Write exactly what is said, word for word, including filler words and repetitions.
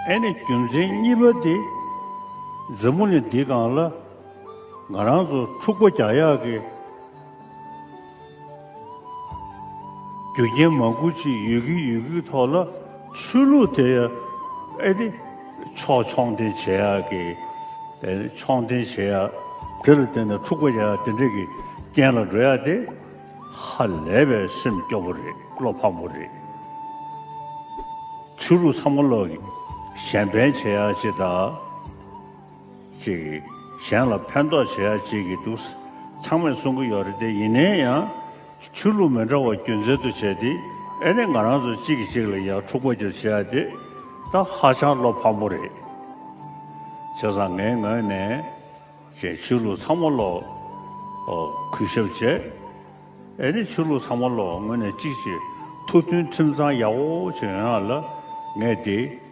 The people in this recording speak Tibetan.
ཨེ་ནི་རྒྱུ་མཚན་གཉིས་པ་དེ། འཛམ་བུ་གླིང་འདི་སྒང་ལ་ང་རང་ཚོ་འཁྲུག་པ་རྒྱག་ཡག་གི་རྒྱུ་རྐྱེན་མང་པོ་ཅིག་ཡོད་ཀྱི་ཡོད་ཀྱི་ཐོག་ལ། ཆོས་ལུགས་དེ་ཡང་ཨེ་ནི་ཕྱོགས་ཕྱོགས་འཐེན་བྱེད་ཡག་གི། ཨེ་ནི་ཕྱོགས་འཐེན་བྱེད་ཡག་དེ་ལ་བརྟེན་ནས་འཁྲུག་པ་རྒྱག་ཡག་དེ་འདྲས་ཀྱི་རྐྱེན་ལ་འགྲོ་ཡག་དེ་ཧ་ལས་པའི་སེམས་སྐྱོ་པོ་རེད། བློ་ཕམ་པོ་རེད། ཆོས་ལུགས་ཚང་མ་ལོག་གི་གཞན་ཕན་བྱེད་ཡག་ཅིག་དང་། ཅིག་གཞན་ལ་ཕན་ཐོགས་བྱེད་ཡག་ཅིག་གི་འདུག་ཚང་མས་གསུང་གི་ཡོད་རེད་དེ། ཡིན་ནའི་ཡང་ཆོས་ལུགས་མི་འདྲ་བ་རྒྱུ་མཚན་དུ་བྱས་ཏེ། ཨེ་ནི་ང་རང་ཚོ་གཅིག་གིས་གཅིག་ལ་ཡང་འཁྲུག་པ་རྒྱག་བྱེད་ཡག་དེ་ད་ཧ་ཅང་བློ་ཕམ་པོ་རེད། བྱས་ཙང་ངའི་ངོས་ནས་ཅིག་ཆོས་ལུགས་ཚང་མ་ལོག་གུས་ཞབས་བྱས། ཨེ་ནི་ཆོས་ལུགས་ཚང་མ་ལོག་ངོས་ནས་གཅིག་གཅིག་ཐུགས་མཐུན་ཁྲིམས་གཙང་ཡག་པོ་བྱེད་ཡོང་ཡག་ལ་ངས་དེ་